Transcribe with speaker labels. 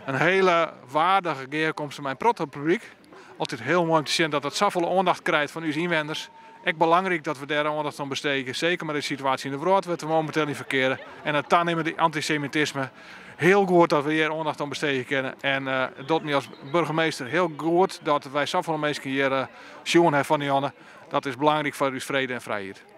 Speaker 1: In hiele waardige gearkomste mei in protte publyk. Altyd hiel moai om te sjen dat dat safolle oandacht krijt fan ús ynwenners. Ek belangryk dat we dêr oandacht oan besteegje, seker mei de situaasje yn de wrâld wêr't we mominteel yn ferkeare en it tanimmende antisemitisme. Hiel goed dat we hjir oandacht oan besteegje kinne en it docht my as burgemeester hiel goed dat wy safolle minsken hjir sjoen hawwe fan 'e jûn. Dat is belangryk foar ús frede en frijheid.